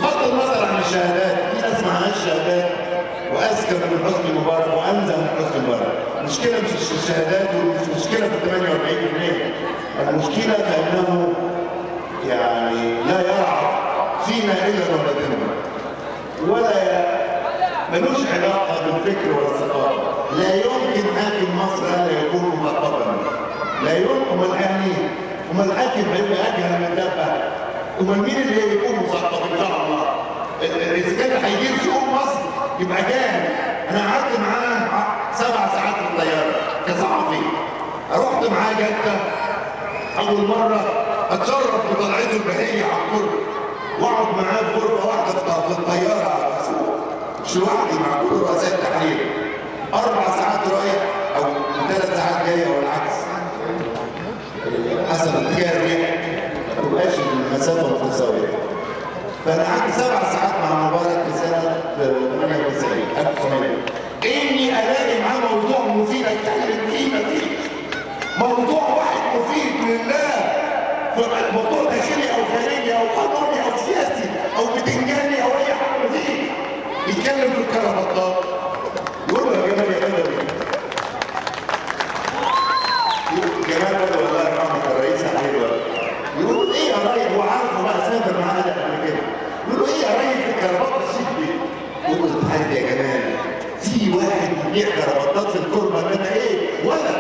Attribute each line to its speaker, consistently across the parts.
Speaker 1: بغض النظر عن الشهادات، في ناس معهاش شهادات واذكى من حسني مبارك وانزه من حسني مبارك. المشكلة مش في الشهادات ومش مشكلة في 48%، المشكلة في انه يعني لا يرعى فينا الا نهضتنا، ولا ملوش علاقة بالفكر ولا الثقافة. لا يمكن حاكم مصر الا يكون مثقفا، لا يمكن. امال يعني امال الحاكم هيبقى اجهل من الدبة؟ امال مين اللي هيكون مثقف ان شاء الله؟ اذا كان هيدير شؤون مصر يبقى جاهل. انا قعدت معاه 7 ساعات في الطيارة كصحفي، رحت معاه جده اول مرة اتشرف بطلعته البهية على الكرب، واقعد معاه في غرفة واحدة في الطيارة على الفوق، مش لوحدي، مع كل رؤساء التحرير. 4 ساعات رايح او 3 ساعات جاية والعكس حسب اتجاه الريح، ما تبقاش المسافة متساوية. فانا قعدت 7 ساعات مع مبارك في سنة 98 1900، اني الاقي معاه موضوع مفيد اتكلم فيه. مفيش موضوع واحد مفيد لله، موضوع داخلي او خارجي او قانوني او سياسي او بتنجاني او اي حاجة. مفيش. يتكلم في الكرافطات، يقول له يا جمال يا بدوي، جمال بدوي الله يرحمه كان رئيس تحرير، يقول ايه يا ريس؟ هو عارفه بقى، سافر معانا قبل كده. يقول له ايه يا ريس في الكرافطات الشيك دي؟ يقول له اتحاد يا جمال، في واحد بيبيع كرافطات في الكوربه، انما ايه؟ ولا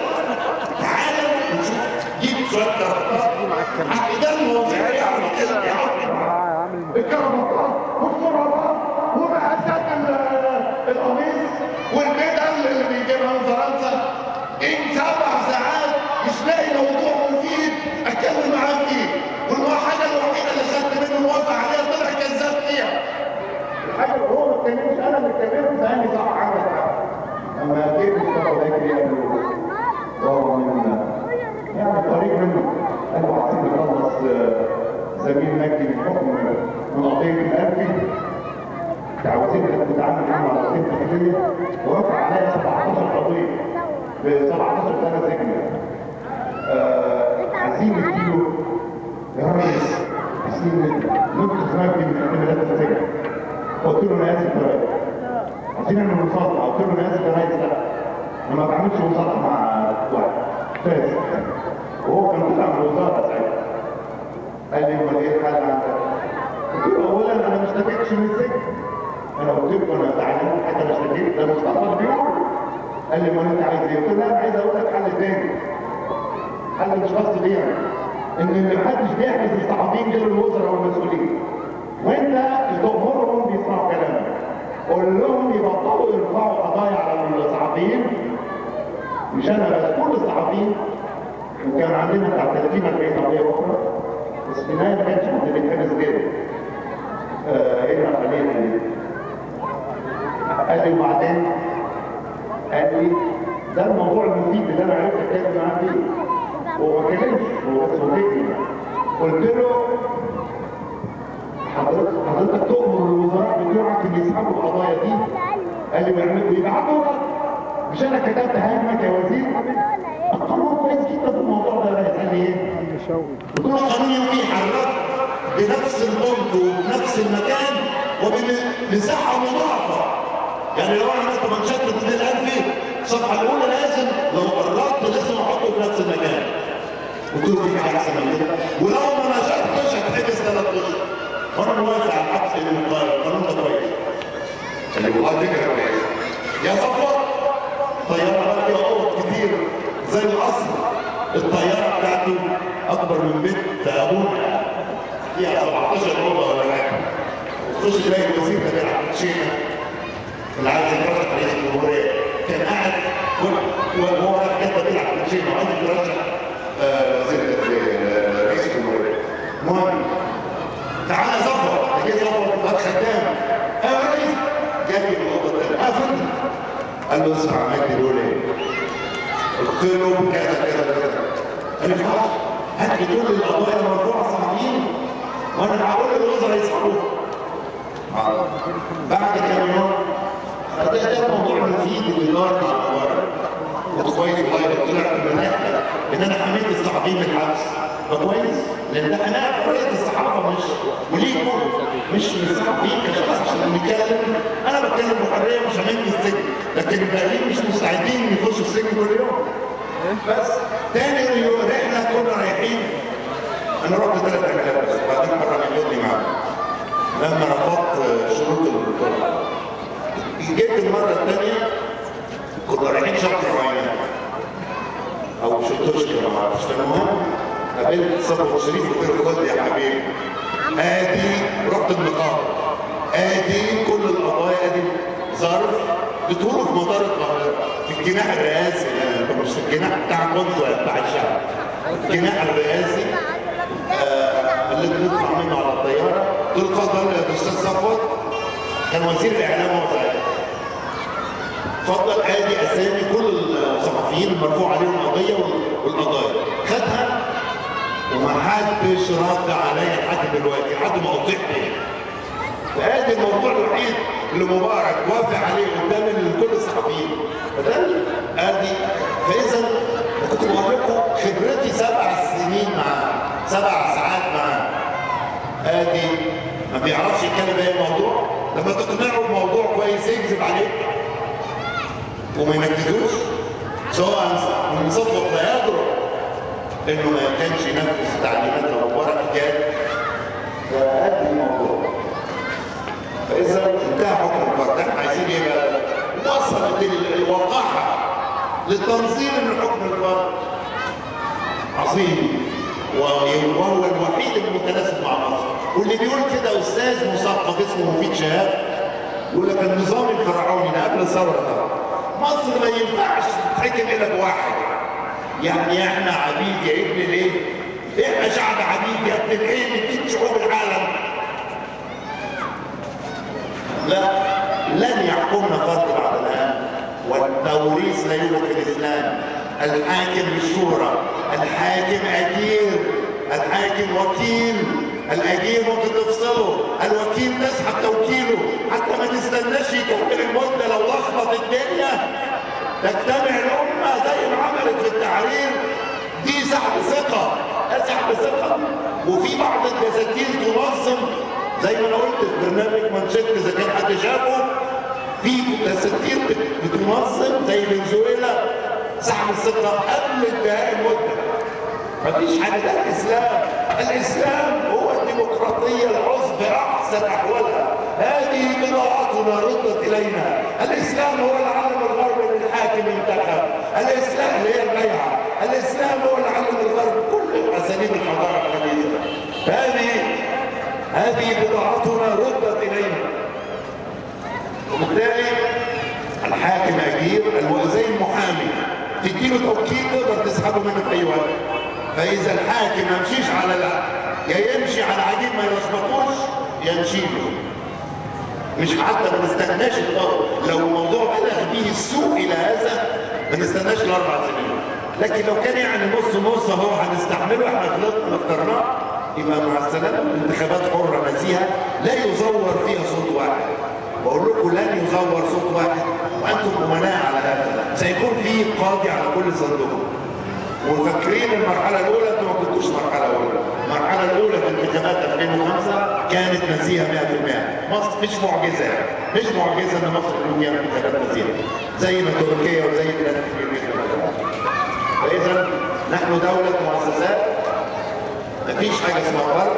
Speaker 1: تعالى ونشوف، جيب شوية كرافطات. ده المواضيع يعرف يتكلم، الكرافطات والشرابات ومقاسات القميص والبدل اللي بيجيبها من فرنسا. ان 7 ساعات مش لاقي موضوع مفيد اتكلم معاه فيه، والحاجة الوحيدة اللي خدت منه موافق عليها طلع كذاب فيها. الحاجة اللي هو ما اتكلمش انا اللي اتكلمت، فقال لي صح عندك حق. اما جه مصطفى بكري قال له وهو من يعني قريب منه، قال له عايزين نخلص زميل مجدي من حكم من قضية الألفي، عاوزين نتعامل معاه على قضية داخلية، ورفع عليا 17 قضية ب 17 سنة سجن. عايزين نديله يا ريس، عايزين ننقذ مجدي من احتمالات السجن. قلت له انا اسف يا ريس. عايزين نعمل مصالحه، قلت له انا اسف يا ريس، لا انا ما بعملش مصالحه مع واحد فاسد. وهو كان طلع من الوزارة ساعتها. قال لي امال ايه الحل عندك؟ قلت له اولا انا ما اشتكيتش من السجن، انا قلت لكم انا زعلان حتى ما اشتكيت، ده مصطفى اللي بيقول. قال لي امال انت عايز ايه؟ قلت له لا انا عايز اقول لك حل تاني، حل مش خاص بيا، ان اللي محدش بيحجز الصحفيين غير الوزراء والمسؤولين، وانت تامرهم بيسمعوا كلامك. قول لهم يبطلوا يرفعوا قضايا على الصحفيين، مش انا بس، كل الصحفيين. وكان عندنا بتاع 30 40 قضية اخرى، بس في النهاية ما كانش حد بيتحبس غيره. ايه العملية دي؟ قال لي وبعدين؟ قال لي ده الموضوع المفيد اللي انا عرفت اتكلم معاه فيه. وهو ما اتكلمش، هو بس وافقني. قلت له حضرتك تؤمر الوزراء بتوعك ان يسحبوا القضايا دي؟ قال لي ويعملوا ويبعتوا لك. مش انا كتبت هاجمك يا وزير؟ القانون كويس جدا في الموضوع ده يا ريس. قال لي ايه؟ قلت له القانون يبيح الرد بنفس البنك وبنفس المكان وبمساحه مضاعفه. يعني لو انا عملت منشات 2000 الصفحة الاولى لازم لو قررت لازم احطه في نفس المكان. قلت له في حاجة احسن من كده؟ ولو ما نشرتش هتحبس 3 اشهر. وانا موافق على الحبس اللي القانون ده كويس. قال لي والله فكرة كويسة. يا صفوت طيارة بقى فيها اوض كتير زي القصر، الطيارة بتاعته اكبر من بيت ابونا، فيها 17 اوضة ولا حاجة. وتخش تلاقي الوزير ده بيلعب كوتشينه اللي عايز يترشح رئيس الجمهورية، كان قاعد وهو رايح جده بيلعب كوتشينه وعايز يترشح وزير رئيس الجمهورية. المهم تعالى صفوت، جه صفوت واد خدام، يا ريس جاي من الاوضة الثانية، يا فندم. قال له اسمع مجدي بيقول ايه؟ قلت له كذا كذا كذا. قال لي خلاص هات لي كل القضايا المرفوعة الصحفيين وانا هقول للوزراء يسحبوها. بعد كام يوم ده الموضوع المفيد اللي دار مع مبارك. قلت كويس والله طلعت من الرحلة ان انا حميت الصحفيين من الحبس، فكويس لان ده حماية حرية الصحافة مش وليكم مش من الصحفيين كشخص عشان نتكلم. انا بتكلم بحرية مش همني السجن، لكن الباقيين مش مستعدين يخشوا السجن كل يوم. بس تاني رحله كنا رايحين، انا رحت 3 رحلات بس وبعدين مرة ياخدني معاه لما رفضت شروط البطولة. جيت المرة الثانية كنا رايحين شط الريان او شطوشكا ما اعرفش. المهم قابلت صفوت شريف وقلت له خد يا حبيبي ادي، رحت النقابة ادي كل القضايا، ادي ظرف بتقوله في مطار القاهرة في الجناح الرئاسي، يعني مش في الجناح بتاعكم انتوا ولا بتاع الشعب، الجناح الرئاسي اللي بنطلع منه على الطيارة. قلت له اتفضل يا استاذ صفوت، كان وزير الاعلام هو ساعتها، اتفضل ادي اسامي كل الصحفيين المرفوع عليهم قضية والقضايا. خدها ومحدش رد عليا لحد دلوقتي، لحد ما قطعت ايه. فادي الموضوع الوحيد اللي مبارك وافق عليه قدام كل الصحفيين. فده ادي. فاذا كنت بقول لكم خبرتي 7 سنين معاه، 7 ساعات معاه. ادي ما بيعرفش يتكلم اي موضوع، لما تقنعه بموضوع كويس يكذب عليك وما ينفذوش، سواء من صفوت لا يجرؤ انه ما كانش ينفذ تعليمات مبارك جاد. فادي الموضوع. فاذا انتهى حكم الفرد. احنا عايزين ايه بقى؟ وصلت الوقاحة للتنظير من حكم الفرد عظيم، وهو الوحيد المتناسب مع مصر. واللي بيقول كده استاذ مثقف اسمه مفيد شهاب، يقول لك النظام الفرعوني ده قبل الثورة ده مصر ما ينفعش تتحكم الا بواحد. يعني احنا عبيد يا ابن الايه؟ احنا شعب عبيد يا ابن الايه؟ من شعوب العالم. لا، لن يحكمنا فرد بعد الان، والتوريث لا يوجد في الاسلام. الحاكم بالشورى، الحاكم اجير، الحاكم وكيل، الاجير ممكن تفصله، الوكيل تسحب توكيله، حتى ما تستناش يكمل المدة. لو لخبط الدنيا تجتمع الامة زي ما عملت في التحرير. دي سحب ثقة، ده سحب ثقة. وفي بعض الدساتير تنظم زي ما انا قلت في برنامج مانشيت اذا كان حد شافه، في دساتير بتنظم زي فنزويلا سحب الثقة قبل انتهاء المدة. مفيش حاجة. ده الاسلام، الاسلام هو الديمقراطية العظمى احسن احوالها. هذه بضاعتنا ردت الينا. الاسلام هو العالم الغربي اللي الحاكم ينتخب، الاسلام اللي هي البيعة، الاسلام هو العالم الغربي، كل اساليب الحضارة الحديثة. هذه بضاعتنا ردت الينا. وبالتالي الحاكم اجير، زي المحامي تديله توكيل تقدر تسحبه منه في اي وقت. فاذا الحاكم ما يمشيش على يا يمشي على عجيب ما يلخبطوش يمشي له، مش حتى ما نستناش الطرق. لو الموضوع بلغ به السوء الى هذا ما نستناش ال4 سنين، لكن لو كان يعني نص نص اهو هنستحمله، احنا غلطنا اخترناه، يبقى مع السلامة. انتخابات حره نزيهة لا يزور فيها صوت واحد. بقول لكم لن يزور صوت واحد، وانتم امناء على هذا. سيكون في قاضي على كل صندوق. وفاكرين المرحلة الاولى؟ انتم ما كنتوش مرحلة اولى. المرحلة الاولى في انتخابات 2005 كانت نزيهة 100%. مصر مش معجزه، مش معجزه ان مصر يكون فيها انتخابات نزيهة زي ما تركيا وزي بلاد كتير. فاذا نحن دولة مؤسسات، مفيش حاجة اسمها فرد.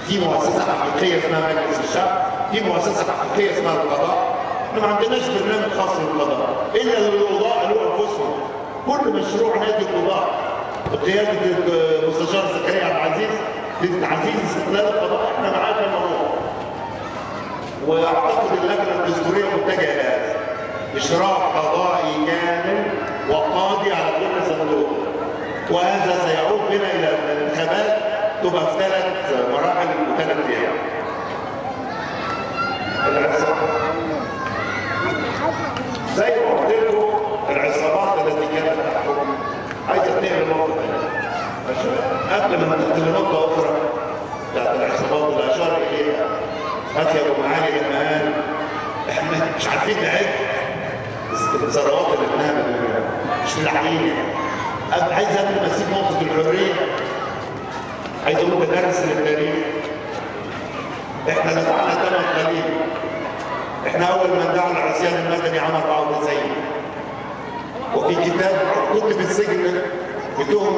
Speaker 1: في مؤسسة حقيقية اسمها مجلس الشعب، في مؤسسة حقيقية اسمها القضاء. احنا ما عندناش برنامج خاص للقضاء الا للقضاء له انفسهم. كل مشروع نادي القضاء بقيادة المستشار زكريا عبد العزيز لتعزيز استقلال القضاء، احنا معاه في الموضوع. واعتقد اللجنة الدستورية متجهة الى هذا، اشراف قضائي كامل وقاضي على كل صندوق. وهذا سيعود بنا الى الانتخابات تبقى في 3 مراحل و3 ايام. زي ما قلت لكم العصابات التي كانت تحكم عايزه تنقل نقطة ثانية قبل ما ننتقل لنقطة اخرى بتاعت العصابات اللي اشار اليها اخي ابو معالي لما قال احنا مش عارفين نعد الثروات اللي اتنهبت مننا. مش للعينه. عايز قبل ما اسيب نقطة الحرية، عايز اقول ده درس للتاريخ. احنا دفعنا ثمن قليل. احنا اول من دعا العصيان المدني عام 94، وفي كتاب كتب السجن بتهم